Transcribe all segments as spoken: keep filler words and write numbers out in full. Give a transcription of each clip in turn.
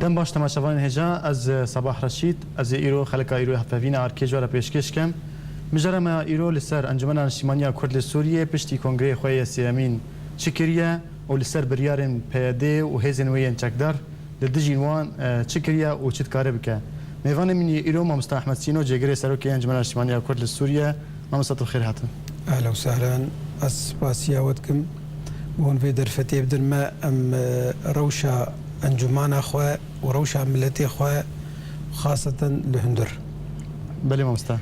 Dem baş temaşevanên hêja, ez, e, Sabah Reşîd, ez ê îro xeleka îro ya hevpeyvîna Arkê ji we re pêşkêş kem. Mijara me ya îro li ser Encumena Niştimanî ya Kurd li Sûriyê piştî kongreyê xwe yê sêyemîn çi kiriye û li ser biryarên P Y D û hêzên wê yên çekdar li dijî wan, e, çi kiriye û çi dikare bike. Mêvanê min yê îro Mamosta Ehmed Sîno, cêgirê serokê Encumena Niştimanî ya Kurd li Sûriyê. Mamosta, tu xêr hatin. Ehlen û sehlen. Ez spasiya we dikim. Hûn vê derfetê bidin me, em, e, rewşa encumana xwe û rewşa miletê xwe, xaseten li hundir. Belê mamosta.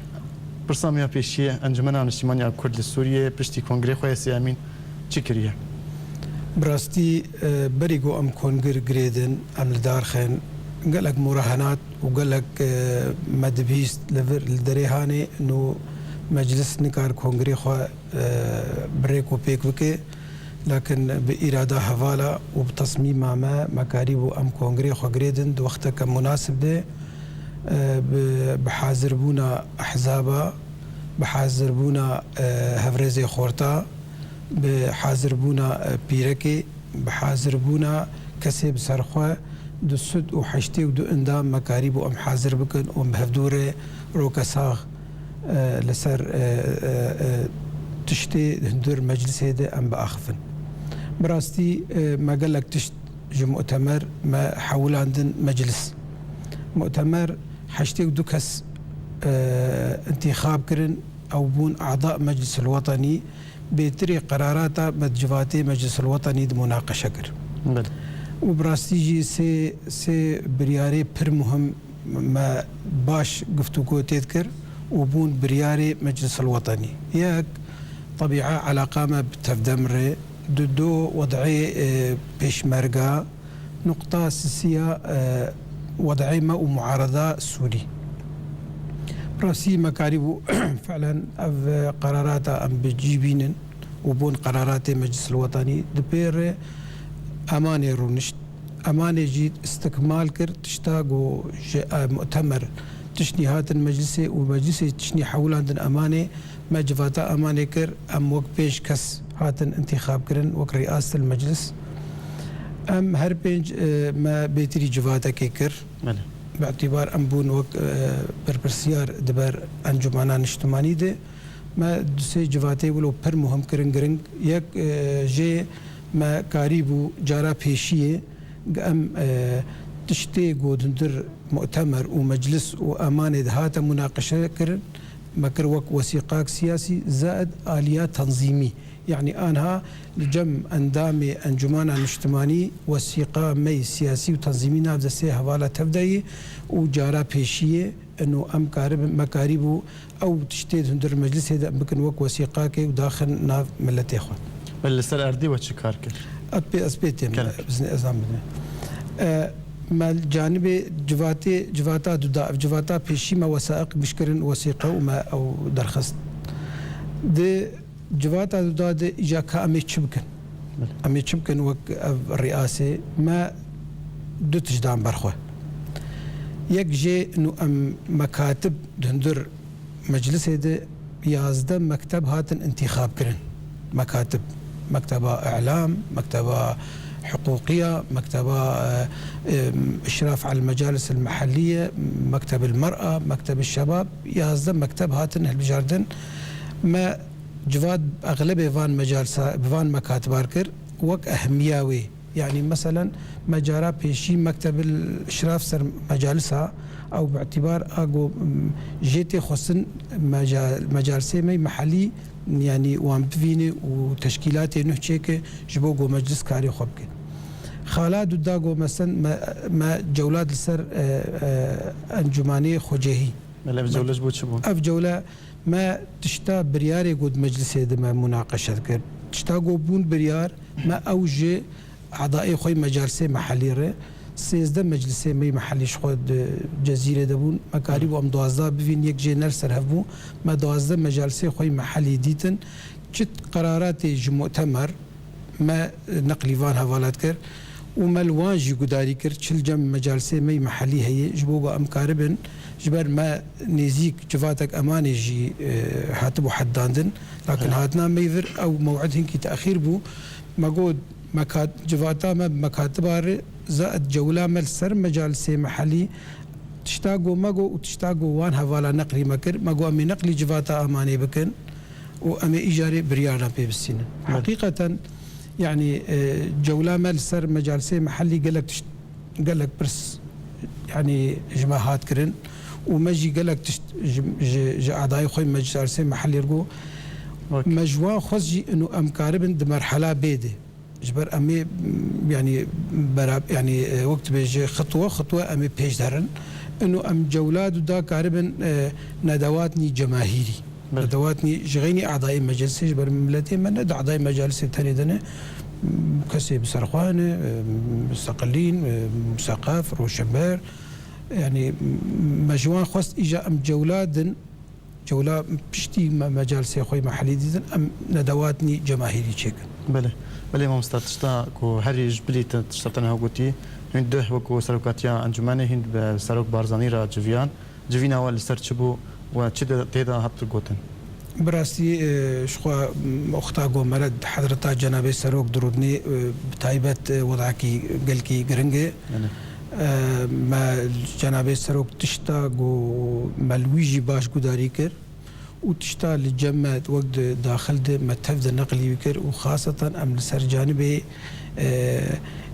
Pirsa me ya pêşî ye, Encumena Niştimanî ya Kurd li Sûriyê piştî kongrê xwe yê sêyemîn çi kiriye? Bi rastî, e, berî ku em kongir girêdin, em li dar xên, gelek murahenat û gelek, e, me dibîst li vir, li derê hanê, nû meclis nikar kongrê xwe, e, bi rêk û pêk bike. Lakin bi îrada hevala û bi tesmîma me, me karîbû em kongrê xwe girêdin di wexteke munasib de, e, bi, bi hazirbûna ehzaba, bi hazirbûna, e, hevrêzê xorta, bi hazirbûna, e, pîrekê, bi hazirbûna kesê bi ser xwe, du sed û heştê û du endam me karîbû em hazir bikin û em bi hevdû re roke sax, e, li ser, e, e, e, tiştê hundir meclisê de em biaxifin. Bi rastî, e, me gelek tişt ji mu'temer me hewlandin meclis. Mu'temer heştê û du kes, e, intîxab kirin, ew bûn a'da Meclisil Wetenî, bêtirê qerarata me di civatê Meclisil Wetenî de munaqeşe kir. Belê. Û bi rastî jî sê, sê biryarê pir muhim me baş guftûgo tê dikir û bûn biryarê Meclisil Wetenî. Yek, tebîa elaqa me bi tevdem re, du, du wed'ê, e, pêşmerga, nuqta sisiya, e, wed'ê me û muarada Sûrî. Rastî me karîbû fi'len ev qerarata em bi cî bînin û bûn qeraratê Meclisil Wetanî di pê re emanê rûnişt. Emanê jî istikmal kir tişta ku ji, e, mu'temer tiştî hatin meclisê û meclisê tiştî hewlandin emanê me civata emanê kir. Em wek pênc kes hatin intîxab kirin wek rîastil meclis. Em her pênc, e, me bêtirî civatekê kir. Belê. Bi îtîbar em bûn wek, e, berpirsiyar di ber Encumena Niştimanî de. Me du sê civatê wilo pir muhim kirin giring. Yek, e, jê me karîbû cara pêşiyê em, e, tiştê ku di hundir mu'temer û meclis û emanê de hate munaqeşe kirin, me kir wek wesîqak siyasî, zaid aliya tenzîmî. Yanî anha li cem endamê Encumena Niştimanî wesîqa me yê siyasî û tenzîmî nav destê hevala tev de yê û cara pêşiyê ino em karibin, me karîbû ew tiştê di hundir meclisê de em bikin wek wesîqakê û daxin nav miletê xwe. Belê, li ser erdê we çi kar kir? Ez pê, ez pê têm, Gelek. Biznê ez an bidime. E, me li canibê civatê, civata duda, ev civata pêşî me wesaiq gişkirin, wesîqe û me ew derxist. Di civata duda de îca ka em ê çi bikin? Belê. Em ê çi bikin wek ev rîasê? Me du tişt dan ber xwe. Yek jê nû em mekatib di hundir meclisê de yazdeh mekteb hatin intîxab kirin. Mekatib, mekteba îlam, mekteba hiqûqiya, mekteba, e, e, işraf al mecalis al mehelliye, mekteb al mer'a, mekteb al şebab, yazdeh mekteb hatin hilbijardin. Me civat exlebê van mecalsa, bi van mekatibar kir, wek ehmiya wê. Yanî, meselen, me cara pêşî Mektebil Şiraf ser mecalisa ew bi îtîbar a ku, m, jê tê xwestin meca-, mecalisê me yê mehellî, yanî, wan bivîne û teşkîlatê nuh çêke ji bo ku meclis karê xwe bike. Xala du da ku, mesen, me, me cewlat li ser, e, e, encûmanê xwecehî. Belê, ev cewle ji bo çi bû? Ev cewle me tişta biryarê ku di meclisê de me munaqeşe dikir. Tişta ku bûn biryar, me ew ji e'dayê xwe yê mecalisê mehellî re, sêzdeh meclisê me yê mehellî ji xwe di Cezîrê de bûn. Me karîbû em duwazdeh bivîn, yek jê ne li ser hev bû. Me duwazdeh mecalisê xwe yê mehellî dîtin. Çi qeraratê ji mu'temer, me neqlî van hevalat kir û me li wan jî gudarî kir, çi li cem mecalisê me yê mehellî heye, ji bo ku em karibin, ji ber me nêzîk civatek emanê jî, e, hatibû heddandin. Lakin Evet. hatina me yê vir ew mew'id hinkî texîr bû. Me got, mekat-, civata me bi mekatiba re Zaid cewla me li ser mecalisê mehellî, tişta ku me got û tişta ku wan hevala neqlî me kir, me got em ê neqlî civata Amanê bikin û em ê îcarê biryarna pê bistînin. Heqîqeten, yanî, e, cewla me li ser mecalisê mehellî gelek tişt, gelek pirs, yanî, ji me hat kirin û me jî gelek tişt ji, ji, ji adayê xwe mecalisê mehellî re got. Me ji wan xwest jî inu em karibin di merhela bê de. Ji ber em ê, yanî, berab-, yanî, e, wek dibêje xitwe xitwe em ê pêş derin. Ino em cewlad û da karibin, e, nedewatnî cemahîrî. Belê. Nedewatnî ji xeynî adayê meclisê ji ber miletê me ne, di adayê meclisê tenê de ne. Kesê bi ser xwe ne, e, musteqilîn, e, museqef, roşenber. Yanî me ji wan xwest îja em cewladin. Cewla piştî me, mecalisê xwe yê mehellî dîtin, em nedewatnî cemahîrî çêkin. Belê. Belê mamosta, tişta ku herî ji bilî te, tişta te niha gotî, hûn duh wekî serokatiya encûmenê hûn bi Serok Barzanî re civiyan. Civîna we li ser çi bû we çi de, tê de hat gotin? Bi rastî, e, ji xwe, m, wexta ku me re di hedreta Cenabê Serok dirûdinê, e, bi taybet, e, wedakî gelkî giring e. Belê. E, me Cenabê Serok tişta ku me li wî jî baş gudarî kir û tişta li cem me wek di daxil de me tev de neqlî wî kir û xaseten em li ser canibê, e,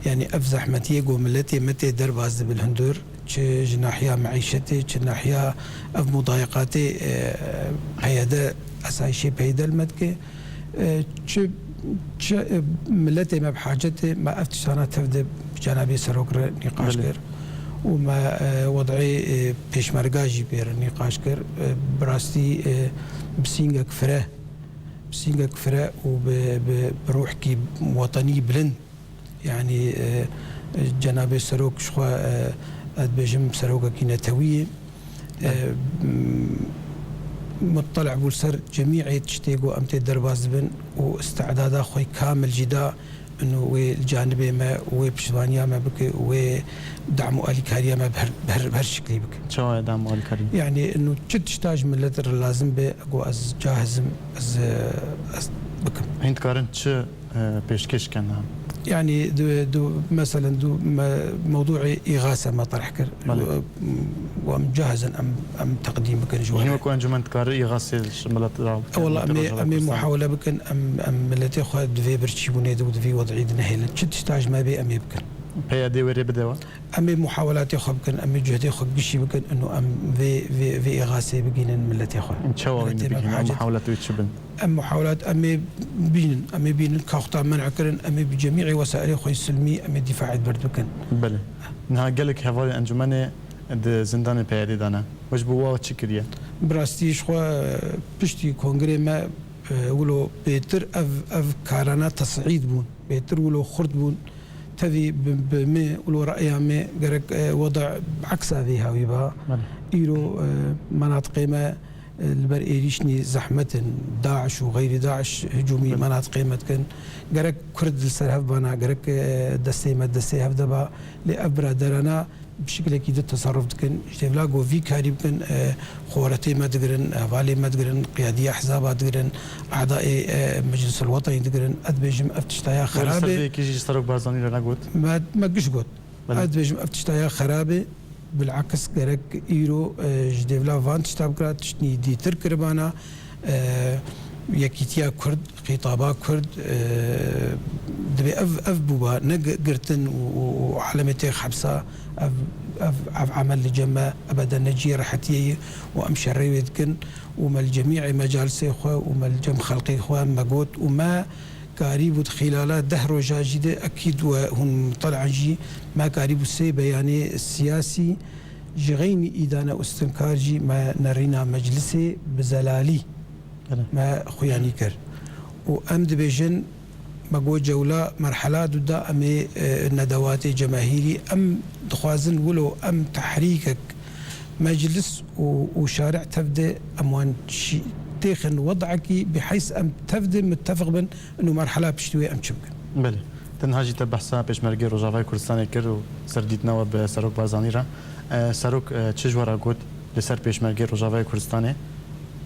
yanî ev zehmetiyê ku miletê me tê derbas dibe li hundir, çi ji nahiya meîşetê, çi nahiya ev mudayiqatê, e, P Y D, esayişê P Y D li me dike. E, çi, çi, e, miletê me bi hacet e, me ev tiştana tev de bi cenabê serok re nîqaş Belê. kir û me, e, wed'ê, e, pêşmerga jî pê re nîqaş kir. E, bi rastî, e, bi sîngek fire, bi sîngek fire û bi, bi, bi ruhkî wetenî bilind, yanî, e, e, cenabê serok ji xwe, e, ez dibêjim serokekî netewî ye. E, m-, muttali'bû li ser cemî'ê tiştê ku em tê derbas dibin û îstidada xwe kamil jî da, inu wê li canibê me, wê piştevaniya me bike, wê dam û alîkariya me bi her, bi her, bi her şiklî bike. Çawa ye dam û alîkarî? Yanî, inu çi tişta ji milet re lazim be, ku ez cahiz im, ez, ez bikim. Hîn dikarin çi e, pêşkêş ken ha? Yanî, du, du, meselen, du me, mewdûê îxase me terh kir. Belê. Û, û em cahiz in, em, em teqdîm bikin ji we Hîn re. Wekî encûmen dikare îxasê ji milet re, E, wela, em ê, em ê muhawele bikin, em, em miletê xwe di vê birçîbûnê de û di vî wed'î de nehêlin. Çi tişta ji me bê, em ê bikin. P Y D wê rê bide we? Em ê muhawelatê xwe bikin, em ê cuhdê xwe gişî bikin, ino em vê, vê, vê îxasê bigînin miletê xwe. Çawa wî Miletê me bigînin? Em hacet muhawelat wê çi bin? Em muhawelat, em ê bînin, em ê bînin, ka xwe ta men'a kirin, em ê bi cemî'ê wesailê xwe yê silmî, em ê dîfaê berd bikin. Belê. Niha gelek hevalên encûmenê di zindanê P Y D de ne. We ji bo wa çi kiriye? Bi rastî ji xwe piştî kongrê me, e, wilo bêtir ev, ev karana tes'îd bûn. Bêtir wilo xurt bûn. Tevî bi, bi me wilo re'ya me gerek, e, weda bi eksa vê hawî ba. Belê. Îro, e, menatiqê me, e, li ber êrîşnî zehmet in. DAIŞ û xeyrî DAIŞ hicûmî Belê. menatiqê me dikin. Gerek Kurd li ser hev bana, gerek, e, destê me destê hev de ba. Lê ev biraderana bi şiklekî din teserruf dikin. Ji dêvla ku vî karî bikin, e, xwaretê me digirin, hevalê me digirin, qiyadiya hizaba digirin, adaê, e, Meclisul Wetenî digirin. Ez dibêjim ev tiştaya Wê li ser xerab e. vê yekê jî ji Serok Barzanî re negot? Me, me giş got. Belê. Ez dibêjim ev tiştaya xerab e. Bilakis gerek îro, e, ji dêvla van tişta bikira, tiştnî dîtir kiribana. E, yekîtiya Kurd, xîtaba Kurd, e, dibê ev, ev bûba, ne gi-, girtin û, û, û alemê têx hepsa, ev, ev, ev emel li cem me ebeden ne cihê rehetiyê ye û em şerê wê dikin û me li cemî'ê mecalisê xwe û me li cem xelqê xwe me got û me karîbû di xîlala deh roja jî de ekîd we hûn mutele'an jî me karîbû sê beyanê siyasî ji xeynî îdane û stinkar jî me nerîna meclisê bi zelalî Belê. me xuyanî kir. Û em dibêjin, me got cewla merhela du da em ê, e, nedewatê cemahîrî, em dixwazin wilo em tehrîkek meclis û, û şari'ê tev de em wan şî-, têxin wed'ekî bi heys em tev de mutefeq bin û merhela piştî wê em çi bikin. Belê. Te niha jî te behsa Pêşmergê Rojavayê Kurdistanê kir û serdîtina we bi Serok Barzanî re. E, Serok, e, çi ji we re got li ser Pêşmergê Rojavayê Kurdistanê?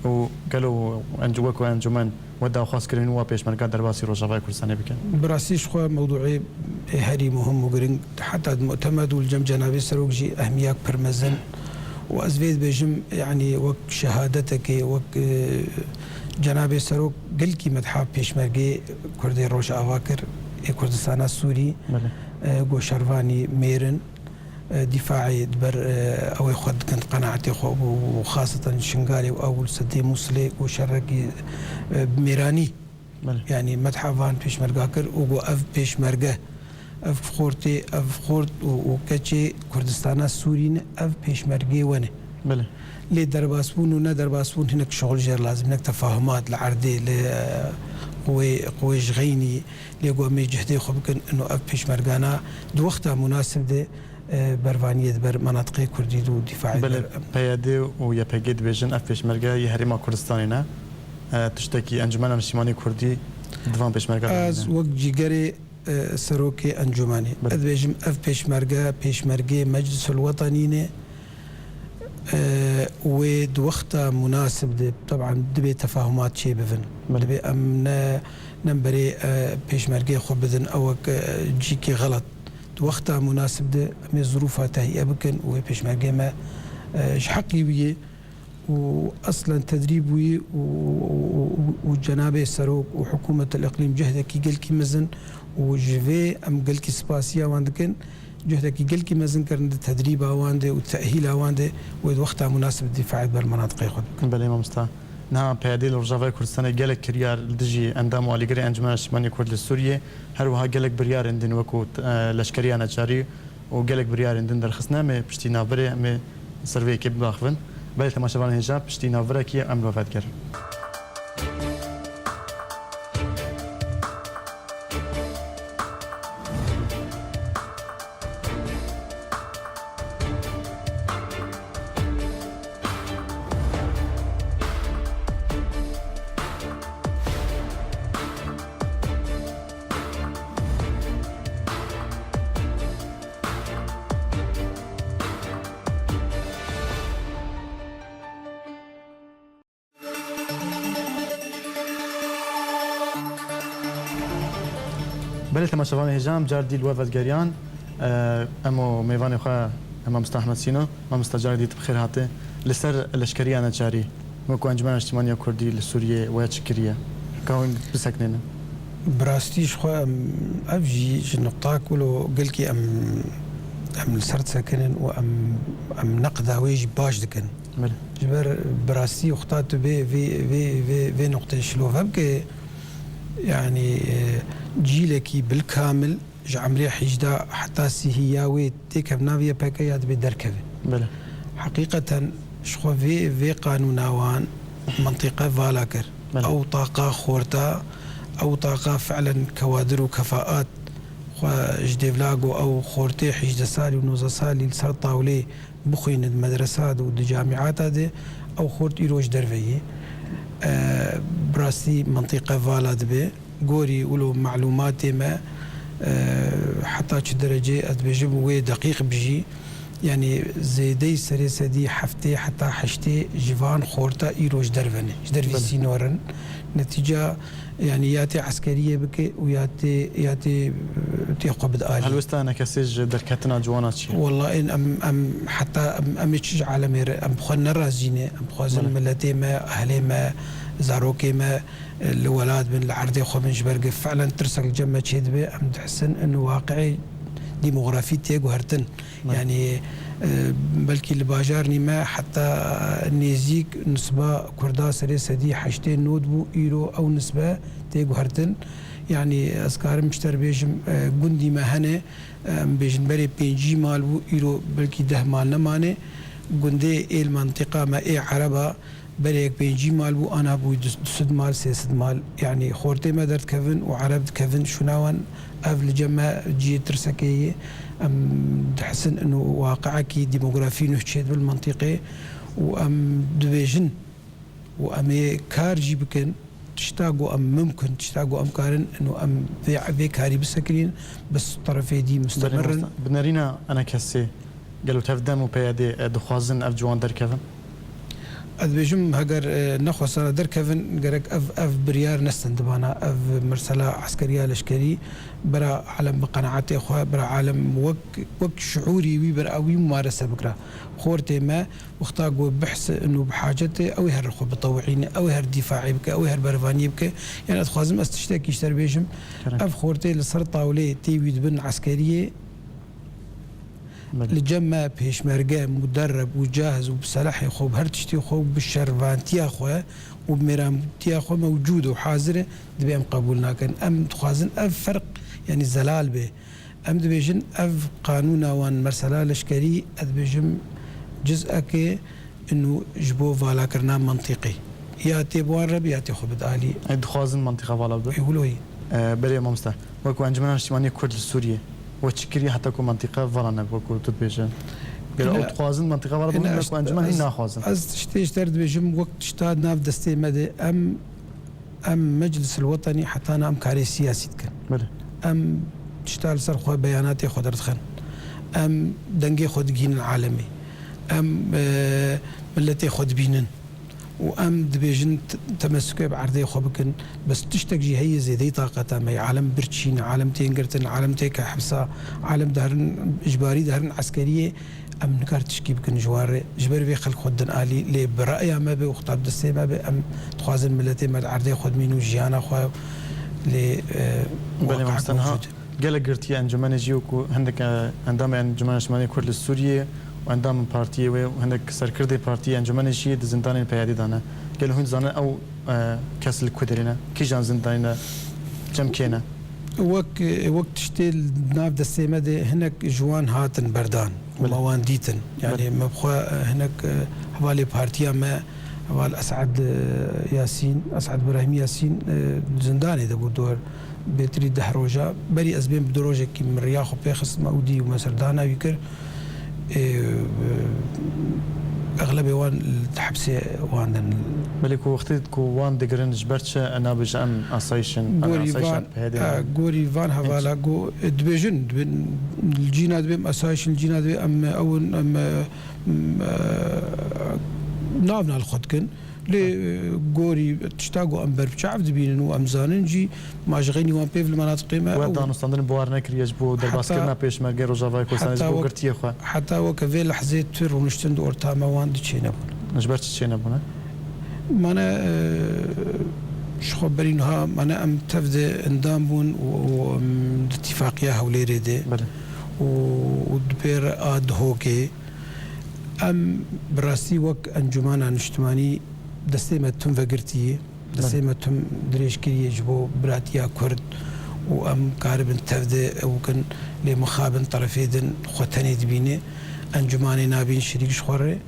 û gelo enc-, wek we encûmen we daxwaz kirin û we pêşmerga derbasî Rojavayê Kurdistanê bikin? Bi rastî ji xwe mewdûê herî muhim û giring, heta di mutemed û li cem cenabê serok jî ehmiyak pir mezin û ez vê dibêjim, yanî wek şehadetekê, wek, e, cenabê serok gelkî medha pêşmergê Kurdê Rojava kir, ê Kurdistana Sûrî, Belê. e, go şervanî mêrin, e, dîfaê di ber, e, ew ê xwe dikin, qenaetê xwe bû û xaseten Şingalê û ew li sedê Mûsilê û şerekî, e, mêranî, Belê. yanî medha van pêşmerga kir û got, ev pêşmerge, ev xortê, ev xort û, û keçê Kurdistana Sûrî ne, ev pêşmergê we ne. Belê. Lê derbasbûn û ne derbasbûn hinek şixul jê re lazim, hinek tefahumat li erdê, li, e, quwê, quwê ji xeynî, lê got em ê cihdê xwe bikin, ino ev pêşmergana di wexta munasib de e, bervaniyê di ber menatiqê kurdî de û dîfaê Belê, ber- P Y D û Y P G dibêjin ev pêşmerge yê Herêma Kurdistanê ne. E, tiştekî Encûmena Niştimanî Kurdî di van pêşmerge de Ez hene. wek cîgerê, e, serokê encûmenê, Belê. ez dibêjim ev pêşmerge, pêşmergê Meclisul Wetanî ne, e, wê di wexta munasib de, teban, dibê tefahumat çêbibin. Belê. Dibê em ne, ne berê, e, pêşmergê xwe bidin, ewek, e, cîkê xelet. Di wexta munasib de em ê zirûfa tehiye bikin û wê pêşmergê me, e, ji heqî wî yê û eslen tedrîb wî û, û, û, û cenabê serok û hikûmetel îqlîm cehdekî gelkî mezin û ji vê em gelkî spasiya wan dikin. Cehdekî gelkî mezin kirin di tedrîba wan de û tehîla wan de wê di wexta munasib dîfaê ber menatiqê xwe bikin. Belê mamosta. Niha P Y D li Rojavayê Kurdistanê gelek kiryar li dijî endam û alîgirê Encûmena Niştimanî Kurd li Sûriyê, her wiha gelek biryarên din wekû, e, leşkeriya neçarî û gelek biryarên din derxistine. Em ê piştî navberê em ê ser vê yekê biaxivin. Belê temaşevanên hêja, piştî navberekî em li we vedigerin. Belê temaşevanê hêja, em car dî li we vedigeriyan. E, em û mêvanê xwe, Mamosta Ehmed Sîno. Mamosta, carek dî tu bi xêr hatî. Li ser leşkeriya neçarî, wekû Encûmena Niştimanî ya Kurdî li Sûriyê we çi kiriye? Ka hûn biseknênin. Bi rastî ji xwe em, ev jî ji nuqtak wilo gelkî em, em li ser disekinin û em, em neqda wê jî baş dikin. Belê. Ji ber bi rastî wexta tu vê, vê, vê, vê, vê nuqtê şilove bike, yanî, e, cîlekî bilkamil ji emrê hîjda heta sîhî ya wê têkevna vê Y P G ya dibê derkeve. Belê. Heqîqeten ji xwe vê, vê qanûna wan mintîqe vala kir. Belê. Ew taqa xorta, ew taqa fi'len kewadir û kefaat xwe ji dêvla got ew xortê hîjdeh salî û nozdeh salî li ser tawlê bixwîne di medresa de û di camîata de, ew xort îro ji derve ye. E, bi rastî mintîqe vala dibe. Gorî wilo malûmatê me, e, heta çi derecê ez dibêjim wê deqîq bijî, yanî zêdeyî serê sedî heftê heta heştê ji van xorta îro ji derve ne, ji dervî Belê. sînor in. Netîca, yanî ya tê eskeriyê bike û ya tê, ya tê, tê xwe bide alî. Helwesta enekesê ji derketina ciwana çi ye? Wela em, em heta em, em ê çi ji alemê re, em bi xwe nerazî ne, em dixwazin Belê. miletê me, ehlê me, zarokê me, li welat bin, li erdê xwe bin, ji ber ku fi'len tirsek li cem me çêdibe, em dihisin ino waqi'ê demografî tê guhertin. Evet. Yanî, e, belkî li bajarnî me heta nêzîk nisba Kurda serê sedî heştê nod bû, îro ew nisbe tê guhertin. Yanî ez karim ji te re bêjim, e, gundî me hene, em bêjin berê pêncî mal bû, îro belkî deh mal nemane. Gundê ê li mentiqa me ê Ereba, Berê yek pêncî mal bû, ana bû du, du sed mal, sê sed mal. Yanî xortê me derdikevin û ereb dikevin şûna wan. Ev li cem me cihê tirsekê ye. Em dihisin ino waqi'ekî demografî nuh çêdibe li mentiqê û em dibêjin û em ê kar jî bikin. Tişta ku em mimkun, tişta ku em karin, ino em vê, vê karî bisekinîn, bes terefê dî Berê mustemirrin. Bi nerîna enekesê, gelo tev dem û P Y D, e, dixwazin ev ciwan derkevin? Ez dibêjim, heger, e, nexwestana derkevin, gerek ev, ev biryar nestin dibana, ev mesela eskeriya leşkerî bira alem bi qenaetê xwe, bira alem wek, wek şiûrî wî bira wî mumarese bikira. Xortê me wexta ku bihs û bi hacet e, ew ê her xwe bitewîne, ew ê her dîfaê bike, ew ê her berevaniyê bike. Yani ez dixwazim ez tiştekî ji te re bêjim. Kerem. Ev xortê li ser tawleyê tê wî dibin eskeriyê, Belê. Li cem me pêşmerge, muderreb û cahiz û bi selehê xwe, bi her tiştê xwe, bi şervantiya xwe û bi mêrantiya xwe mewcûd û hazir e, dibê em qebûl nakin. Em dixwazin ev ferq, yanî zelal be. Em dibêjin ev qanûna wan mesela leşkerî, ez dibêjim ciz'eke û ji bo valakirina mentiqê. Ya tê bi wan re be, ya tê xwe bide alî. Ê, dixwazin mentiqa vala bibe? Ê, wilo yî. E, belê mamoste. Wekî Encûmena Niştimanî Kurd li Sûriyê, we çi kiriye heta ku mentiqa vala nebe, wekî tu dibêje? Gelo Hina, ew dixwazin mentiqa vala hina bibin, wekî encûmen hîn ez, naxwazin. Ez tiştê ji te re dibêjim, wek tişta nav destê me de em, em Meclis el Wetenî heta niha em karê siyasî dikin. Belê. Em tişta li ser xwe beyanatê xwe derdixin. Em dengê xwe digihînin alemê. Em, e, miletê xwe dibînin. û em dibêjin t-, temesûkê bi erdê xwe bikin. Bes tiştek jî heye zêdeyî taqeta me ye. Alem birçî ne, alem tên girtin, alem têke hepsa, alem diherin, îcbarî diherin eskeriyê. Em nikar tişkî bikin ji wan re. Ji ber vê xelk xwe didin alî. Lê bi reya me be û xwe bi destê me be, em dixwazin miletê me li erdê xwe dimîn û jiyana xwe lê, e, Belê, waqe mamoste, niha mewcûd e. Gelek girtiye encûmenê jî, wekî hindek, e, endamê Encûmena Niştimanî Kurd li Sûriyê û endamên partiyê wê û hindek serkirdê partiyê encûmenê jî di zindanên P Y D'ê de ne. Gelo hûn dizanin ew, e, kes li ku derê ne? Kîjan zindanê ne? Cem kê ne? Wek, e, wek tiştê li nav destê me de hinek ji wan hatin berdan û Belê. me wan dîtin. Yanî Belê. me bi xwe, e, hinek, e, hevalê partiya me, heval Esad, e, Yasîn, Esad Brahîm Yasîn, e, zindanê de bû dor. Bêtirî deh roja, berî ez bêm bi du rojekî min riya xwe pê xist, me ew dî û me serdana wî kir. Ê, exlebê wan li hepsê wan din. Belê ku wextê ku wan digirin, ji ber çi, e, nabêje em asayîş in, em Gorî asayîşa van, P Y D'ê e, ne? gorî van hevala ku, e, dibêjin, dibên, li cîna dibêm asayîş in, li cîna dibê em, e, ew in, em, e, m, e, navna li xwe dikin. Lê, e, gorî tişta ku em ber bi çav dibînin û em zanin jî, ma ji xeynî wan pêv li menatiqê me We ew danûstandin bawer nekiriye ji bo derbaskirina Heta pêşmergê Rojavayê Kurdistanê ji Heta bo wek, girtiyê xwe. heta weke vê lehzê tu rûniştin di orta me wan di çênebûn. Ji ber çi çênebûne? Mane, e, ji xwe berî niha, mane em tev de endam bûn û, û em di Tîfaqiya Hewlêrê de Belê. û, û di pêr a Dihokê. Em bi rastî wek Encûmena Niştimanî destê me tim vegirtiye, destê Belê. me tim dirêj kiriye ji bo biratiya Kurd û em karibin tev de ew bikin, lê mixabin terefê din xwe tenê dibîne, encûmanê nabîn şirîk ji xwe re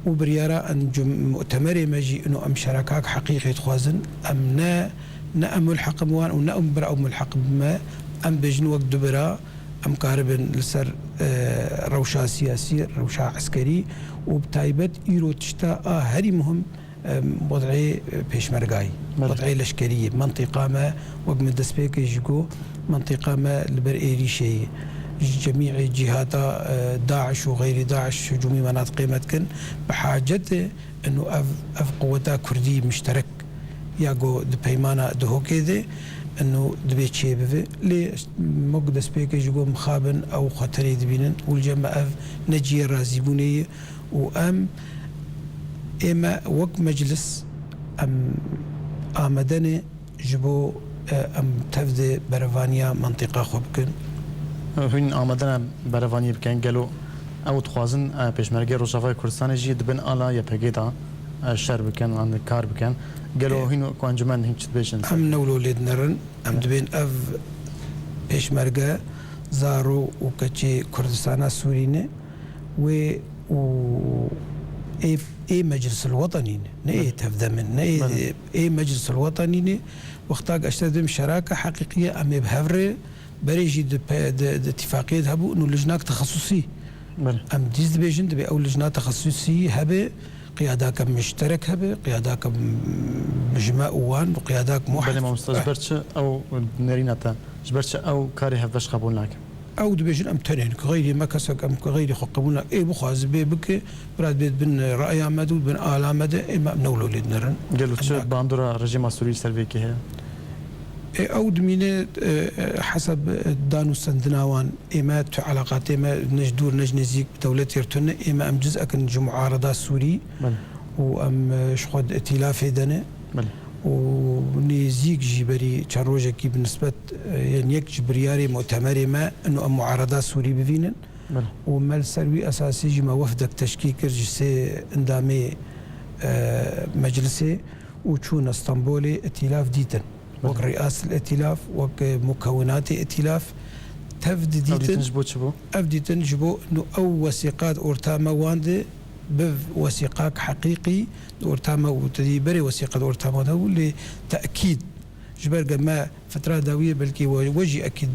û biryara encûm-, mutemerê me jî ino em şerakak heqîqê dixwazin, em ne, ne em mulheqin wan û ne em bira ew mulheq bi me, em bêjin wek du bira, Em karibin li ser, e, rewşa siyasî, rewşa eskerî û bi taybet îro tişta a herî muhim, e, wed'ê, e, pêşmergayî, Belê. wed'ê leşkerî ye. Mentiqa me, wek min destpêkê jî got, mentiqa me li ber êrîşê ye. Ji cemî cîhata, e, DAIŞ û xeyrî DAIŞ hicûmî menatiqê me dikin, bi hacet e, Ino ev, ev quweta kurdî mişterek ya ku di peymana Duhokê de, ino dibê çêbibe. Lê me ku destpêkê ji ku mixabin ew xwe tenê dibînin û li cem me ev ne cihê razîbûnê ye û em, ê me wek meclis em amade ne ji bo, e, em tev de berevaniya mentiqa xwe bikin. Hûn amade ne berevaniyê bikin. Gelo ew dixwazin, e, pêşmergê Rojavayê Kurdistanê jî di bin ala Y P G de, e, şer bikin, an kar bikin. Gelo E, hûn ku encûmen hîn çi dibêjin? Em ne wilo lê dinerin. Em E. dibên ev pêşmerge zaro û keçê Kurdistana Sûrî ne. Wê û ê, ê Meclisil Wetenî ne, ne ê Belê. tevdemin, ne ê, Belê. ê Meclisil Wetenî ne. Wexta geşte dibim şeraka heqîqî ye, em ê bi hev re berê jî di pe-, di, di tifaqiyê de hebû, û lijnak texesusî. Belê. Em dîs dibêjin, dibê ew lijna texesusî hebe, qiyadake mişterek hebe, qiyadake m-, ji me û wan, û qiyadak muwahid. Belê mamoste, ji ber çi ew nerîna te, ji ber çi ew karê hevbeş qebûl nake? Ew dibêjin em tenê in, ki xeyrî me kesek em ki xeyrî xwe qebûl nake. Ê bixwaze bê bike, bira dibê bin raya me de û bin ala me de, ê me em ne wilo lê dinerin. Gelo çi bandora rejîma Sûrî li ser vê yekê heye? Ê, ew dimîne, e, e, hesab, e, dan û sendina wan, ê me tu eleqatê me ne ji dûr ne ji nêzîk bi dewletê re tune, ê me em cizek in ji muarada Sûrî Belê. û em, e, ji xwe di îtîlafê de ne. Belê. Û nêzîk jî berî çend rojekî bi nisbet, e, yên yek ji biryarê mutemerê me ino em muarada Sûrî bivînin. Belê. Û me li ser wî esasî jî me wefdek teşkîl kir ji sê endamê, e, meclisê û çûn Stenbolê îtîlaf dîtin. Belê. Wek rîasîl îtîlaf, wek, e, mukewinatê îtîlaf tev Ev didîtin dîtin. Ji bo çi bû? Ev dîtin ji bo nu ew wesîqat orta me wan de bi wesîqak heqîqî di orta me û tu dî berê wesîqat orta me de bû lê tekîd ji ber ge me fitra dawiyê belkî we, we jî ekîd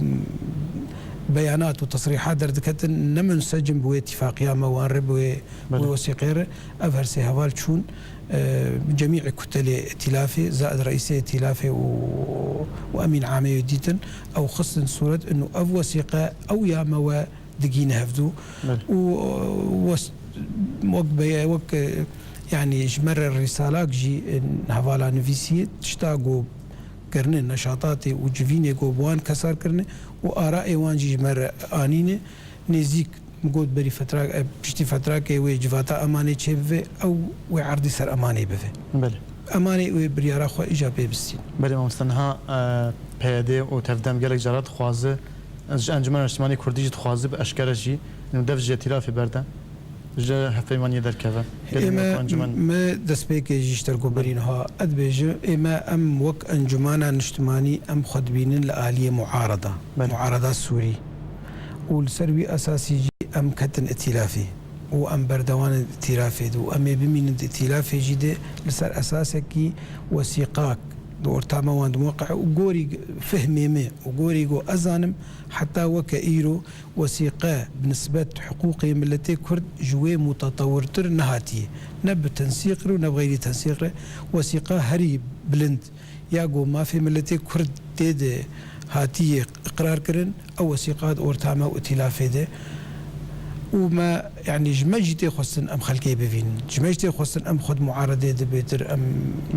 beyanat û tesrîhat derdiketin ne munsecim bi wê tifaqîya me wan re bi wê, Belê. wê wesîqê re. Ev her sê heval çûn, e, cemî kutelê îtîlafê, zaid reîsê îtîlafê û, û emîn amê wê dîtin. Ew xistin sûret inu ev wesîqe ew ya me we digîne hevdû. Belê. Û, e, wes-, wek be-, wek, e, yanî ji me re rîsalak jî, e, hevala nivîsiyê tişta ku kirine, neşatatê û civînê ku bi wan kesar kirine û arayê wan jî ji me re anîne. Nêzîk min got berî fetra-, e, piştî fetrakê wê civata emanê çêbive, ew wê erdî ser emanê bive. Belê. Emanê wê biryara xwe îja pê bistîn. Belê mamoste, niha, e, P Y D û tevdem gelek cara dixwaze, ji Encûmena Niştimanî Kurdî jî dixwaze bi eşkere jî, û dev ji îtîlafê berde, ji hevpeymaniyê derkeve. Gelek Ê me, wek encûmen me destpêkê jî ji te re ku berî niha ez dibêjim, ê me em wek Encûmena Niştimanî em xwe dibînin li aliyê muarada, Belê. muarada Sûrî. Û li ser wî esasî jî em ketin îtîlafê. Û em berdewan in di îtîlafê de û em ê bimînin di îtîlafê jî de li ser esasekî wesîqak di orta me wan di muqe û gorî fehmê me û gorî ku ez zanim heta weke îro wesîqe bi nisbet hiqûqê miletê Kurd ji wê mutetewirtir nehatiye. Ne bi tensîq re û ne bi xeyrî tensîq re wesîqa herî bilind ya ku mafê miletê Kurd tê de hatiye iqrar kirin, ew wesîqa di orta me û îtîlafê de. Û me, yanî ji me jî tê xwestin em xelkê bivînin. Ji me jî tê xwestin em xwe di muaredê de bêtir em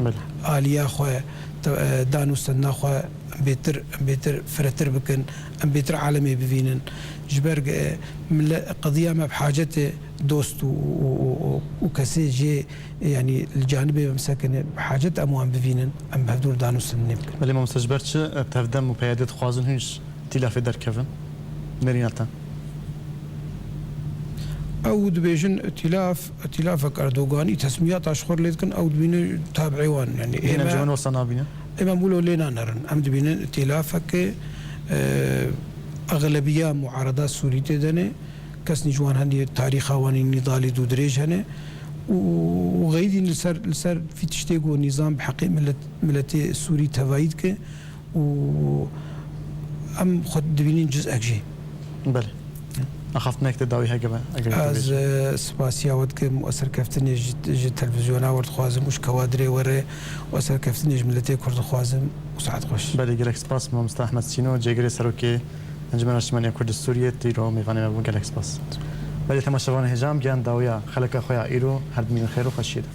Belê. aliya xwe, te-, e, dan û sendina xwe bêtir, em bêtir firehtir bikin, em bêtir alemê bivînin. Ji ber, e, mile-, qediya me bi hacet e dost û, û, û, û, û kesê jê, yanî li canibê em sekine, bi hacet em wan bivînin, em bi hevdû re dan û sendinê bikin. Belê mamoste, ji ber çi, e, tevdem û P Y D dixwazin hûn ji îtîlafê derkevin? Nerîna te. Ew dibêjin îtîlaf, îtîlafek Erdoganî tesmiyata ji xwe re lê dikin, ew dibîne tabi'ê wan. Yanî Hîn ê me, encûmen wesa nabîne? ê me wilo lê nanerin. Em dibînin îtîlafeke, e, exlebiya muarada Sûrî tê de ne. Kesnî ji wan hindî tarîxa wan î nîdalî dû dirêj hene. Û, û xeydîn li ser, li ser vî tiştê ku nîzam bi heqê milet, miletê Sûrî tevayî dike. û em xwe dibînin cizek jî. Belê. Axaftinek te dawî heke be, eger Ez, dibêjî. e, spasiya we dikim û ez serkeftinê ji, ji televîzyona we dixwazim û ji kewadirê we re û ez serkeftinê ji miletê Kurd dixwazim û saet xweş. Belê, gelek spas Mamoste Ehmed Sîno, cêgirê Serokê Encûmena Niştimaniya Kurd li Sûriyê, tîro mêvanê me bû, gelek spas. Belê, temaşevanê hêja, em gihan dawiya xeleka xwe ya îro, her dimînin xêr û xweşiyê de.